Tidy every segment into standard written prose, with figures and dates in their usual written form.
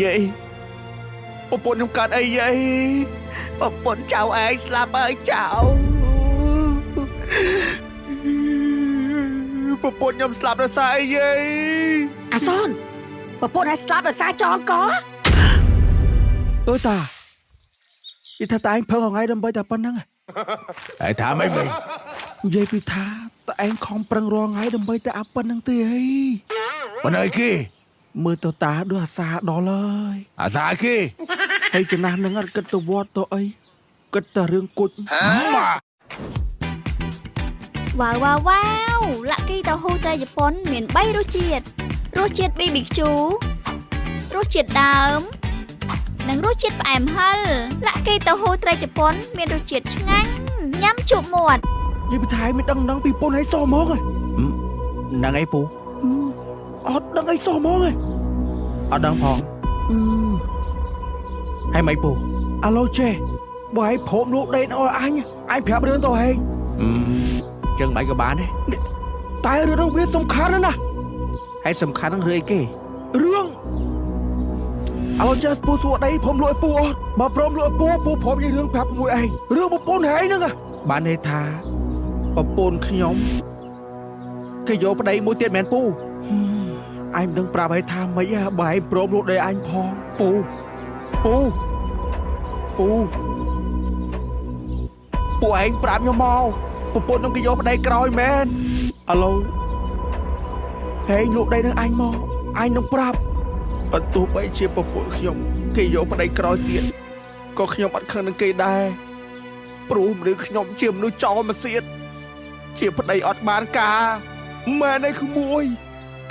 យាយប្រពន្ធខ្ញុំកើតអីយាយប្រពន្ធចៅឯងស្លាប់ហើយចៅប្រពន្ធខ្ញុំស្លាប់ដោយសារអីយាយ អាសនប្រពន្ធឲ្យស្លាប់ដោយសារចងក អើតានិយាយថាតែឯងផឹងថ្ងៃដើម្បីតែប៉ុណ្្នឹង ហើយថាម៉េចវិញ និយាយពីថាតែឯងខំប្រឹងរាល់ថ្ងៃដើម្បីតែអាប៉ុណ្្នឹងទេអី ប៉ុណ្ណឹងគេ មើលទៅតាដូចអាសាដល់ហើយ អាសាគេ ហើយចំណាស់នឹងអត់គិតទៅវត្តទៅអីគិតតែរឿងគុជ ម៉ា វ៉ាវវ៉ាវវ៉ាវឡាក់គីតៅហ៊ូត្រីជប៉ុនមាន3រសជាតិរសជាតិ BBQ រសជាតិដើម និងរសជាតិផ្អែមហឹរឡាក់គីតៅហ៊ូត្រីជប៉ុនមានរសជាតិឆ្ងាញ់ញ៉ាំជក់មាត់ និយាយពីថាឯងមិនដឹងដឹងពីពុនឲ្យសោះហ្មងហ៎ ហ្នឹងអីពូ អត់ដឹងអីសោះហ្មងហ៎ អត់ដឹងផង អឺ ហើយមិនពូ ឥឡូវចេះបើឯងព្រមលក់ដីឲ្យអញអញប្រាប់រឿងទៅហេង អឺចឹងមិនក៏បានដែរ តែរឿងនោះវាសំខាន់ណាស់ណា ហើយសំខាន់ហ្នឹងរឿងអីគេ រឿងឥឡូវចេះពូសួរដីព្រមលក់ឲ្យពូអត់បើព្រមលក់ឲ្យពូពូព្រមនិយាយរឿងប្រាប់មួយឯងរឿងប្រពន្ធហែងហ្នឹងហ៎ បានន័យថាប្រពន្ធខ្ញុំគេយកប្តីមួយទៀតមែនពូ ឯងមិនដឹងប្រាប់ឲ្យថាម៉េចហ៎បើឯងព្រមលក់ដីអញផងពូពូពូពូឯងប្រាប់ខ្ញុំមកប្រពន្ធខ្ញុំគេយកប្តីក្រោយមែនឥឡូវហែងលក់ដីនឹងអញមកអញនឹងប្រាប់អត់ទោះបីជាប្រពន្ធខ្ញុំគេយកប្តីក្រោយទៀតក៏ខ្ញុំអត់ខឹងនឹងគេដែរព្រោះមនុស្សខ្ញុំជាមនុស្សចោលមកសៀតជាប្តីអត់បានការមែនឯក្មួយ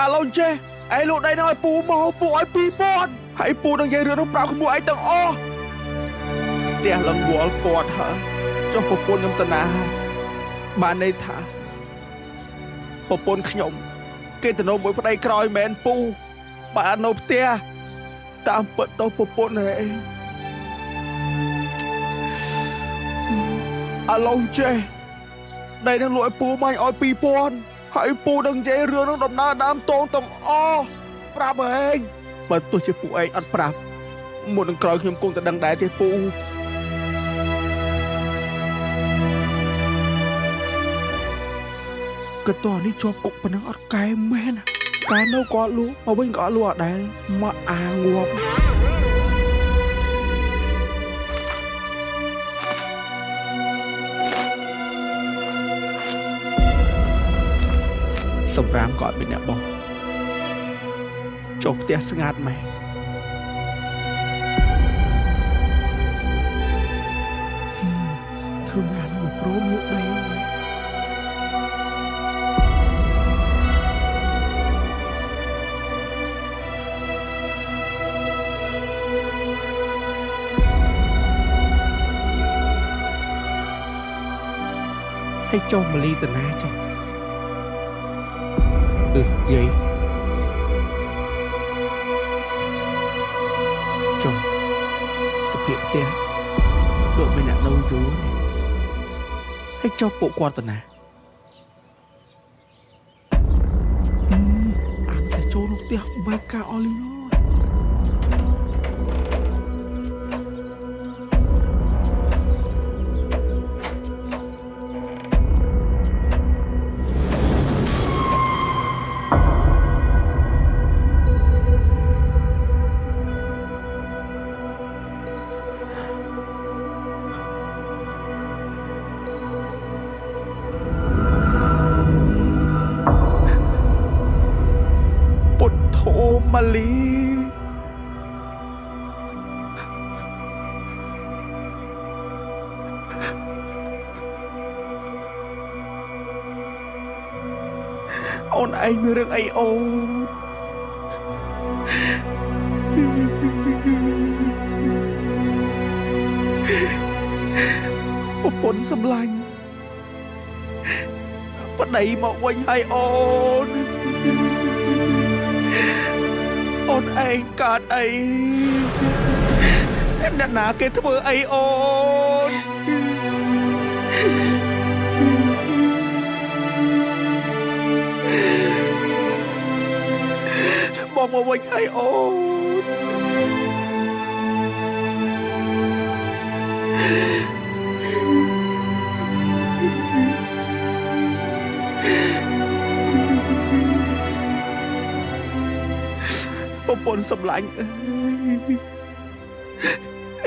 ឥឡូវចេះឯងលក់ដីនឹងឲ្យពូមកពូឲ្យ2000ហើយពូនឹងនិយាយរឿងនោះប្រាប់ក្មួយឯងទាំងអស់ផ្ទះឡើងវល់ពាត់ហើយចុះប្រពន្ធខ្ញុំតាណាបានន័យថាប្រពន្ធខ្ញុំ គេទៅនៅមួយប្តីក្រោយមែនពូបាននៅផ្ទះតាមពិតទៅប្រពន្ធឯងឥឡូវចេះដីនឹងលក់ឲ្យពូមកឲ្យ2000ហើយពូនឹងនិយាយរឿងនឹងដំណើរដើមតងទាំងអស់ប្រាប់ឯងបើទោះជាពូឯងអត់ប្រាប់មុននឹងក្រោយខ្ញុំគង់តែដឹងដែរទេពូក៏តោះនេះជាប់គុកប៉ុណ្ណឹងអត់កែមែនណាកែនៅក៏អត់លក់មកវិញក៏អត់លក់អត់ដែលមកអាងាប់សម្រាមក៏អត់មានអ្នកបោះចុះផ្ទះស្ងាត់ម៉េះធ្វើម៉េចអានោះព្រមលក់ដីហ្នឹង ហើយចុះមលីតាណាចុះអឺយាយចុះសភាពផ្ទះដូចមានអ្នកនៅយូរនេះហើយចុះពួកគាត់តាណា អានតែចូលក្នុងផ្ទះបែកការអស់លីងអើយពុទ្ធោម៉ាលីអូនឯងមានរឿងអីអូនប្រពន្ធសម្លាញ់ប្តីមកវិញហើយអូន អូនឯងកើតអីអ្នកណាគេធ្វើអីអូនបងមកវិញហើយអូន ន្ធសម្លាញ់អើ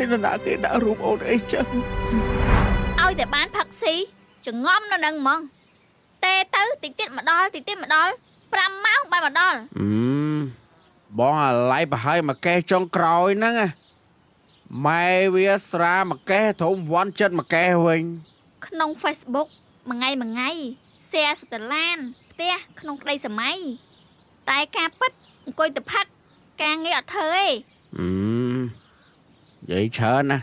យឯនរណាគេដាក់រូបអូនអីចឹង ឲ្យតែបានផឹកស៊ីចងំនៅនឹងហ្មងតែទៅតិចទៀតមកដល់តិចទៀតមកដល់5ម៉ោងបានមកដល់ បងអាឡៃប្រហើយមកកេះចុងក្រោយហ្នឹងម៉ែវាស្រាមកកេះធំវ៉ាន់ចិត្តមកកេះវិញ ក្នុង Facebook មួយថ្ងៃមួយថ្ងៃ share សតឡានផ្ទះក្នុងក្តីសម័យតែការពិតអង្គុយទៅផឹកការងារអត់ធ្វើទេ និយាយច្រើនណា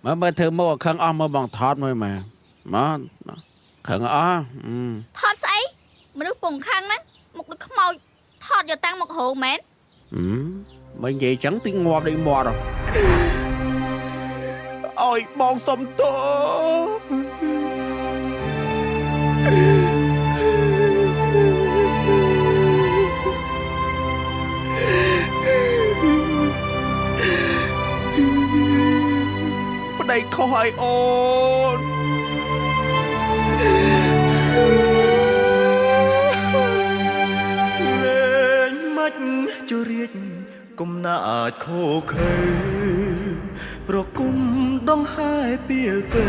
មើលមើលធ្វើមកខឹងអស់មើលបងថតមួយមកមកខឹងអស់ ថតស្អីមនុស្សពងខឹងហ្នឹងមុខដូចខ្មោចថតយកតាំងមករោងមែន មិននិយាយចឹងទីងាប់ដូចមាត់អើយបងសុំទោសប្តីខុសឲ្យអូន លេងមិនជរាជគុំណាអាចខោខើប្រគុំដងហែពីលពើ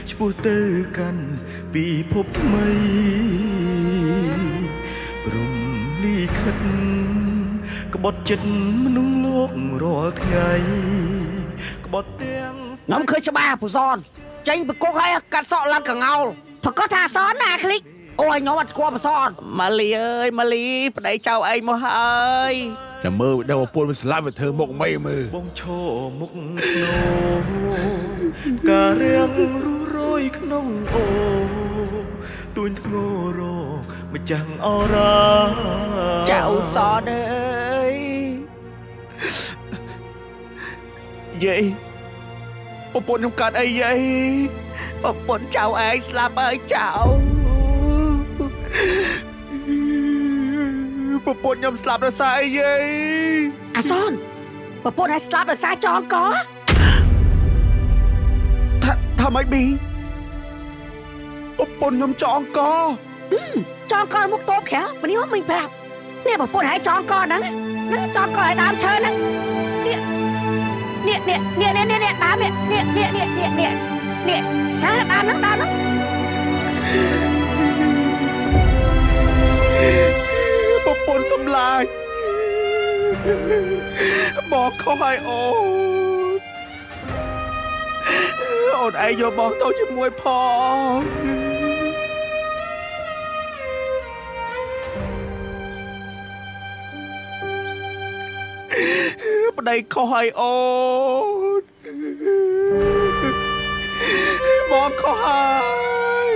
ឆ្ពោះទៅកាន់ពិភពថ្មីព្រំលិខិតក្បត់ចិត្តមនុស្សលោករាល់ថ្ងៃក្បត់ទាំង ខ្ញុំឃើញច្បាស់ពូសនចេញប្រគុកហើយកាត់សក់ឡើងកងោលប្រកាសថាសនណាคลิกអូយខ្ញុំអត់ស្គាល់ពូសន ម៉ាលីអើយម៉ាលីប្តីចៅឯងមកហើយ ចាំមើលដល់ប្រពន្ធវាស្លាប់វាធ្វើមុខមិនមើល បងឈរមុខភ្នោការរៀងរុះរយក្នុងអូទួញធ្ងរម្ចាំងអរា ចៅសនអើយយាយប្រពន្ធខ្ញុំកាត់អីយាយប្រពន្ធចៅឯងស្លាប់ហើយចៅប្រពន្ធខ្ញុំស្លាប់ដោយសារអីយាយ អាសនប្រពន្ធឲ្យស្លាប់ដោយសារចងក ថាម៉េចប៊ីប្រពន្ធខ្ញុំចងក ចងកមុខតូបក្រៅម្នេះមិនប្រាប់នេះប្រពន្ធឲ្យចងកហ្នឹងហ្នឹងចងកឲ្យដើមឈើហ្នឹងនេះនេះនេះនេះនេះនេះដើមនេះនេះនេះនេះនេះនេះនេះដើមហ្នឹងដើមហ្នឹង ប្រពន្ធសម្លាញ់បងខុសឲ្យអូនអូនឯងយកបងទៅជាមួយផងប្តីខុសឲ្យអូនបងខុសហើយ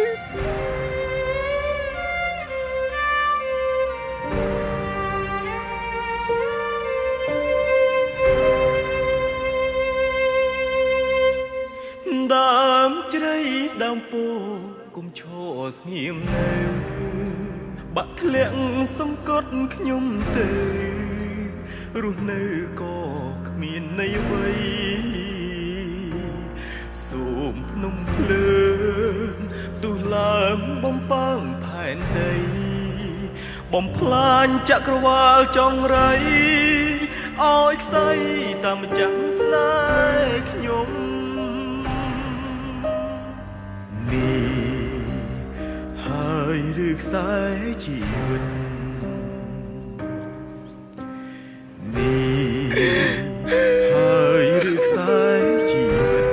ដើមជ្រៃដើមពោគុំឈរស្ងៀមនៅបាក់ធ្លាក់សង្កត់ខ្ញុំទៅរស់នៅក៏គ្មានន័យអ្វីសូមភ្នំភ្លើងផ្ទុះឡើងបំពើងផែនដីបំផ្លាញចក្រវាលចង្រៃឲ្យខ្សែតាមម្ចាំងស្នេហ៍ខ្ញុំនេះហើយឬខ្សែជីវិតនេះហើយឬខ្សែជីវិត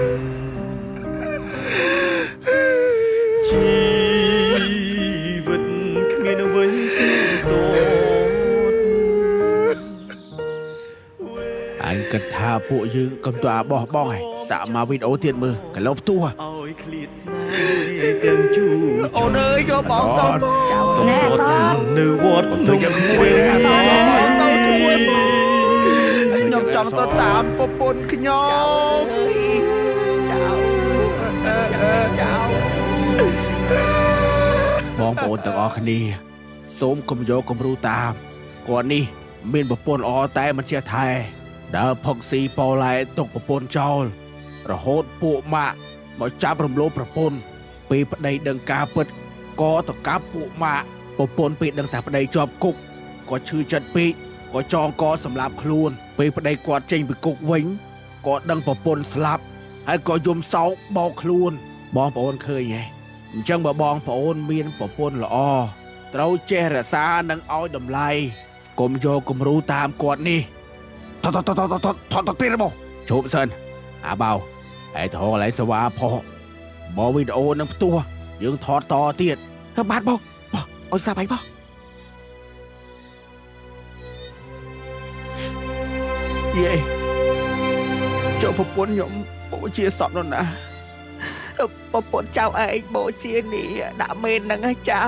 ជីវិតគ្មានអ្វីទេត អញគិតថាពួកយើងកុំទៅអាបោះបងឯងសាក់មកវីដេអូទៀតមើលកលោផ្ទុះ ឲ្យឃ្លាតស្នេហ៍ទាំងជូ អូនអើយយកបងទៅ ចៅ សំ ណែ រត់ សន នៅវត្តភ្នំជ្រៃ ទៅជួយខ្ញុំចង់ទៅតាមប្រពន្ធខ្ញុំ ចៅចៅ បងប្អូនទាំងអស់គ្នាសូមកុំយកគំរូតាមគាត់នេះមានប្រពន្ធល្អតែមិនចេះថែដើរផឹកស៊ីប៉ឡែទុកប្រពន្ធចោលរហូតពួកម៉ាក់មកចាប់រំលោភប្រពន្ធពេលប្តីដឹងការពិតក៏ទៅកាប់ពួកម៉ាក់ប្រពន្ធពេលដឹងថាប្តីជាប់គុកក៏ឈឺចិត្តពេក ក៏ចងកសម្លាប់ខ្លួនពេលប្តីគាត់ចេញពីគុកវិញក៏ដឹងប្រពន្ធស្លាប់ហើយក៏យំសោកបោកខ្លួនបងប្អូនឃើញហ៎អញ្ចឹងបើបងប្អូនមានប្រពន្ធល្អត្រូវចេះរក្សានិងឲ្យតម្លៃកុំយកគំរូតាមគាត់នេះថតថតថតថតថតទៀតមកជប់សិនអាបៅហើយថតកន្លែងសវ៉ាផុសបើវីដេអូនឹងផ្ទុះយើងថតតទៀត បាទបងបងអុយសាប់អីបងយេចុះប្រពន្ធខ្ញុំបូជាសពនរណា ប្រពន្ធចៅឯងបូជានេះដាក់មេនហ្នឹងហ៎ចៅ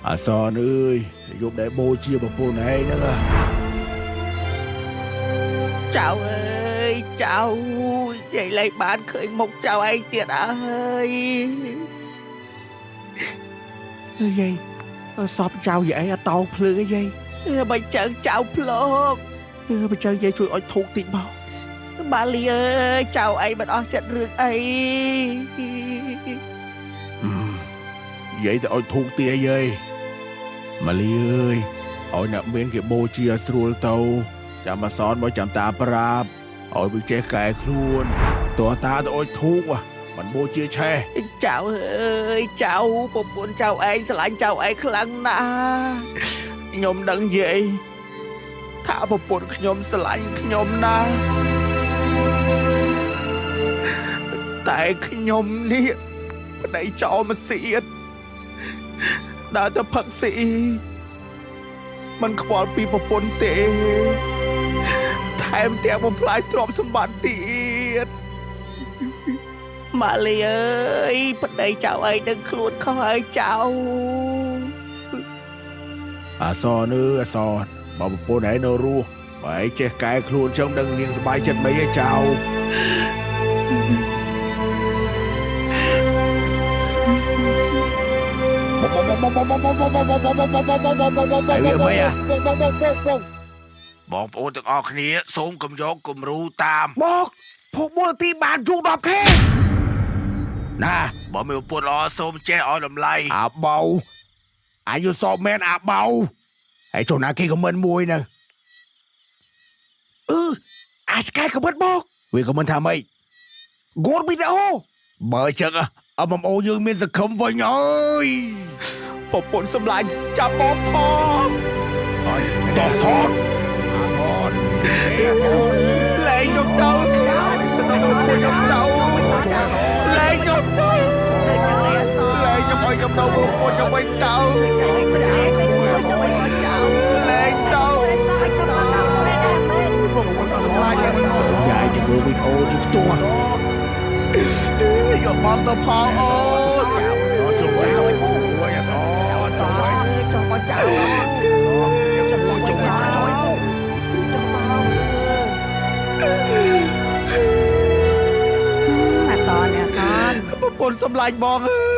អាសនអើយយប់ដែលបូជាប្រពន្ធឯងហ្នឹង ចៅអើយចៅយាយលែងបានឃើញមុខចៅឯងទៀតហើយ យាយសពចៅយាយអត់តោងភ្លើងយាយ បើចឹងចៅភ្លោក បើចឹងយាយជួយអុជធូបតិចមក បាលីអើយចៅឯងមិនអស់ចិត្តរឿងអី យាយទៅអុជធូបទាយាយម៉ាលីអើយឲ្យអ្នកមានគេបូជាស្រួលទៅចាំអាសនមកចាំតាប្រាប់ឲ្យវាចេះកែខ្លួនតោះតាទៅអុជធូបមិនបូជាឆេះ ចៅអើយចៅប្រពន្ធចៅឯងស្រឡាញ់ចៅឯងខ្លាំងណាស់ ខ្ញុំដឹងយាយថាប្រពន្ធខ្ញុំស្រឡាញ់ខ្ញុំណាស់តែខ្ញុំនេះប្តីចោលមកសៀតដើរទៅផឹកស៊ីមិនខ្វល់ពីប្រពន្ធទេថែមទាំងបំផ្លាញទ្រព្យសម្បត្តិទៀត ម៉ាលីអើយប្តីចៅឯងដឹងខ្លួនខុសហើយចៅ អាសនអើអាសនបើប្រពន្ធឯងនៅរស់បើឯងចេះកែខ្លួនចឹងដឹងនាងសប្បាយចិត្តមិនឯងចៅហើយវាមិនអាបងប្អូនទាំងអស់គ្នាសូមកុំយកគំរូតាម บอกพวก4នាទីបានយូរ 10K ណាបើមានប្រពន្ធល្អសូមចេះឲ្យតម្លៃអាបៅអាយុសពមែនអាបៅហើយចុះណាគេខមមិនមួយហ្នឹង អឺអាចកែខមមិនบอก វាខមមិនថាម៉េច គួរវីដេអូ បើចឹង MMO យើងមានសង្ឃឹមវិញអើយ ប្រពន្ធសម្លាញ់ចាប់បងផង ហើយតោះថតអាសន លែងខ្ញុំទៅទៅប្រពន្ធខ្ញុំទៅលែងខ្ញុំទៅលែងខ្ញុំឲ្យខ្ញុំទៅប្រពន្ធខ្ញុំវិញទៅលែងទៅប្រពន្ធសម្លាញ់ យាយจะមើលវីដេអូនេះផ្ទាល់ យកបងទៅផងអូន ជួយជួយជួយអាសនជួយ ចុះមកចៅ ជួយជួយ ចុះមកអាសនអាសន ប្រពន្ធសម្លាញ់បងអើយ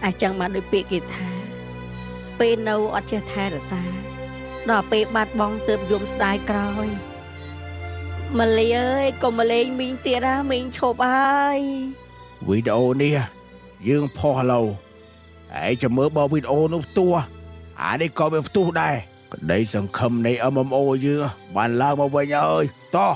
អាចចឹងមកដូចពាក្យគេថាពេលនៅអត់ចេះថែរក្សាដល់ពេលបាត់បង់ទើបយំស្ដាយក្រោយម៉ាលីអើយកុំមកលេងមីងទៀតណាមីងឈប់ហើយ វីដេអូនេះយើងផុសឡូវហើយចាំមើលបើវីដេអូនោះផ្ទុះអានេះក៏វាផ្ទុះដែរក្តីសង្ឃឹមនៃ MMO យើងបានឡើងមកវិញហើយតោះ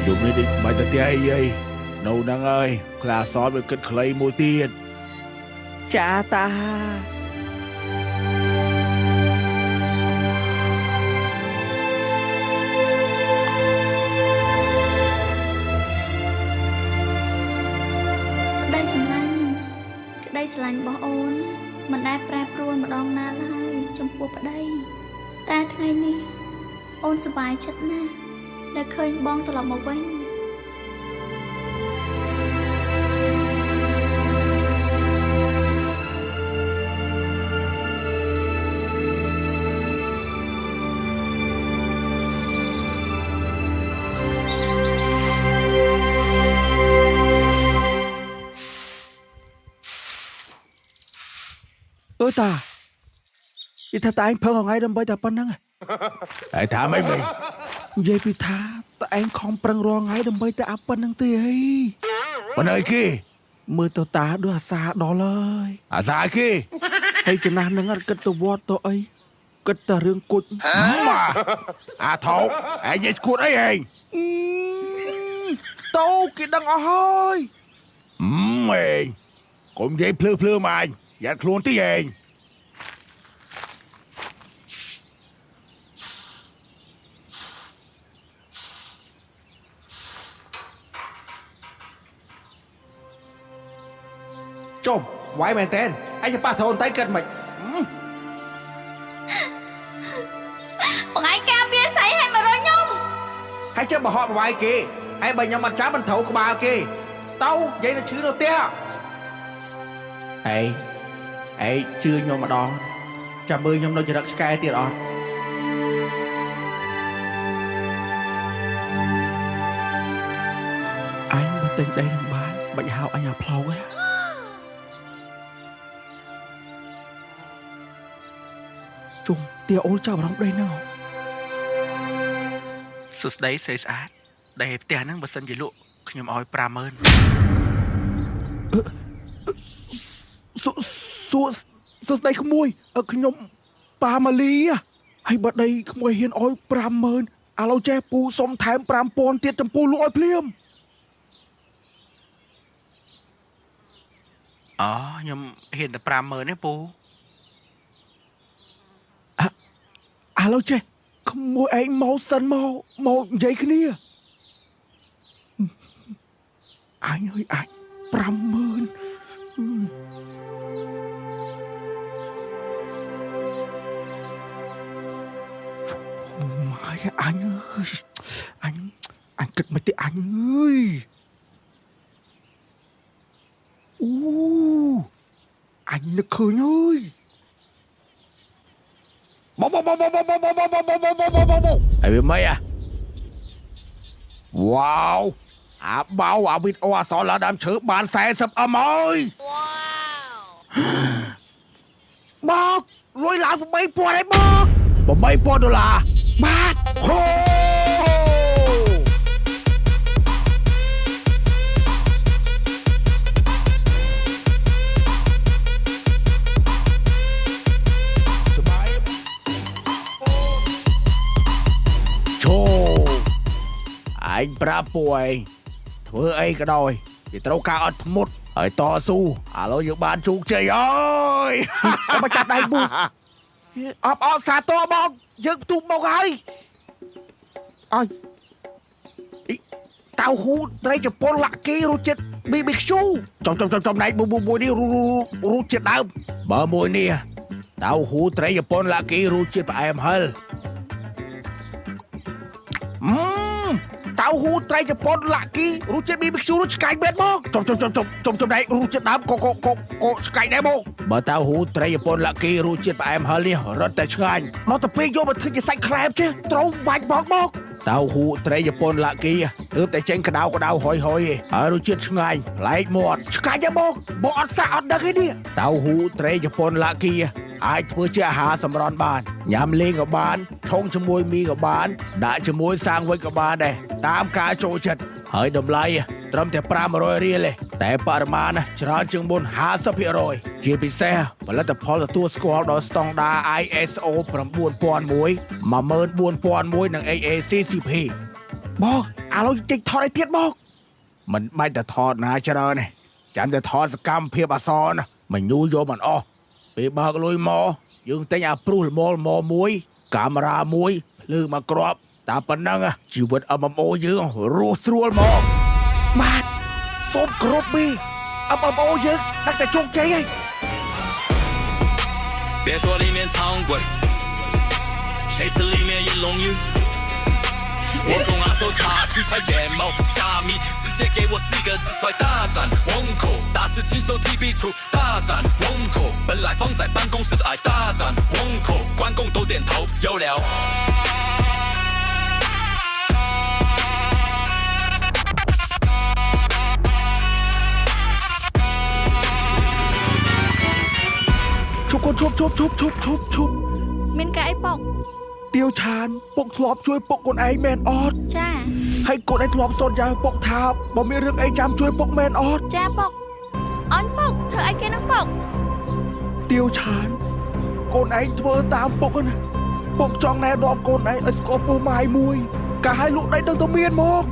យប់នេះដូចមិនទៅផ្ទះអីអីនៅហ្នឹងហើយខ្លាសនវាគិតខ្លីមួយទៀត ចាតា ក្តីស្រឡាញ់ក្តីស្រឡាញ់របស់អូនមិនដែលប្រែប្រួលម្ដងណាឡើយចំពោះប្តីតែថ្ងៃនេះអូនសប្បាយចិត្តណាស់ដែលឃើញបងត្រឡប់មកវិញ អើតា និយាយថាតែឯងផឹងថ្ងៃដើម្បីតែប៉ុណ្្នឹង ហើយថាម៉េចវិញ និយាយពីថាតែឯងខំប្រឹងរាល់ថ្ងៃដើម្បីតែអាប៉ុណ្្នឹងទេអី ប៉ុណ្ណឹងគេ មើលទៅតាដូចអាសាដល់ហើយ អាសាគេ ហើយចំណាស់នឹងអត់គិតទៅវត្តទៅអីគិតតែរឿងគុជ ម៉ាអាថោកឯងនិយាយឈួតអីឯង តោគេដឹងអស់ហើយ ឯងកុំនិយាយភ្លឺភ្លឺមកអញយ៉ាត់ខ្លួនទីឯង ចុំវាយមែនតើឯងจะប៉ះថូនតៃគិតមិន បងឯងការពារស្អីឲ្យមករយខ្ញុំ ហើយចេះបរហកវាយគេឯងបើខ្ញុំអត់ចាំមិនត្រូវក្បាលគេទៅនិយាយនៅឈឺនៅផ្ទះឯងឯងជឿខ្ញុំម្ដងចាំមើលខ្ញុំនៅចរិតឆ្កែទៀតអត់អញបើទិញដីនឹងបានបាច់ហៅអញអាផ្លោកឯងជុំទាអូនចាប់អារម្មណ៍ដីហ្នឹងសួស្ដីស្រីស្អាតដីផ្ទះហ្នឹងបើសិនជាលក់ខ្ញុំឲ្យ50000សួសួសួស្ដីក្មួយខ្ញុំប៉ាម៉ាលីហើយបើដីក្មួយហ៊ានឲ្យ50000ឥឡូវចេះពូសុំថែម5000ទៀតចំពោះលក់ឲ្យភ្លាមអូខ្ញុំហ៊ានតែ50000ទេពូឥឡូវចេះក្មួយឯងមកសិនមកមកនិយាយគ្នាអញអើយអញ50000ម៉ាយអញអើយអញអញគិតមិនទេអញអើយអូអញនឹកឃើញអើយ បងបងបងបងបងបងបងបងបងបងបងបងហើយវាមិនអាវ៉ាវអាបៅអាវីដេអូអសរឡាដើមឈើបាន40អមហើយ វ៉ាវ បកលុយឡើង8000ហើយបក 8000ដុល្លារ បាទ ហូសបាយជោអញប្រាប់ពួកឯងធ្វើអីក៏ដោយគេត្រូវការអត់ធ្មត់ហើយតស៊ូឥឡូវយើងបានជោគជ័យហើយ មកចាប់ដៃពូអបអរសាទរបងយើងផ្ទុះមកហើយអើយតៅហ៊ូត្រីជប៉ុនឡាក់គីរសជាតិ BBQ ចំចំចំចំណៃមួយនេះរសជាតិដើមបើមួយនេះតៅហ៊ូត្រីជប៉ុនឡាក់គីរសជាតិផ្អែមហិល តៅហ៊ូត្រីជប៉ុនឡាក់គីរសជាតិ BBQ រសឆ្ងាញ់មែនបង ចំចំចំចំចំចំណៃរសជាតិដើមក៏ក៏ក៏ក៏ឆ្ងាញ់ដែរបងបើតៅហ៊ូត្រីជប៉ុនឡាក់គីរសជាតិផ្អែមហិលនេះរត់តែឆ្ងាញ់ ដល់ទៅពេលយកមកធ្វើជាសាច់ក្លែមចេះត្រូវបាច់បងមក តៅហ៊ូត្រីជប៉ុនឡាក់គីទើបតែចេញក្តៅក្តៅហុយហុយហើយរសជាតិឆ្ងាញ់ប្លែកមាត់ ឆ្ងាញ់ទេបងបងអត់សាក់អត់ដឹងទេនេះ តៅហ៊ូត្រីជប៉ុនឡាក់គីអាចធ្វើជាអាហារសម្រន់បានញ៉ាំលេងក៏បានឆុងជាមួយមីក៏បានដាក់ជាមួយសាងវិចក៏បានដែរតាមការចូលចិត្តហើយតម្លៃត្រឹមតែ500រៀលទេតែបរិមាណច្រើនជាងមុន 50% ជាពិសេសផលិតផលទទួលស្គាល់ដោយស្តង់ដារ ISO 9001 14001និង HACCP បងឥឡូវចេញថតឲ្យទៀតបង មិនបាច់តែថតណាច្រើនទេចាំតែថតសកម្មភាពអសរណាមិនយូរយកមិនអស់ពេលបើកលុយមកយើងទិញអាព្រុសល្មមល្មមួយកាមេរ៉ាមួយភ្លើងមកគ្រាប់តែប៉ុណ្ណឹងជីវិត MMO យើងរស់ស្រួលមក បាទសូមគោរពពី MMO យើងដឹកតែជោគជ័យហើយ 别说里面藏鬼，谁知里面一龙鱼？我送阿手茶去拍眼毛虾米，直接给我四个字帅大展宏口，大师亲手提笔出大展宏口，本来放在办公室的爱大展宏口，关公都点头有了。 ឈប់កូនឈប់ឈប់ឈប់ឈប់ឈប់ឈប់ មានការអីប៉ុក ទាវឆានពុកធ្លាប់ជួយពុកកូនឯងមែនអត់ ចា ហើយកូនឯងធ្លាប់សន្យាពុកថាបើមានរឿងអីចាំជួយពុកមែនអត់ ចាប៉ុកអញប៉ុកធ្វើអីគេនឹងប៉ុក ទាវឆានកូនឯងធ្វើតាមពុកណាពុកចង់ណែនាំកូនឯងឲ្យស្គាល់ពូម៉ាយមួយកាលឲ្យលក់ដីដឹងតែមានមក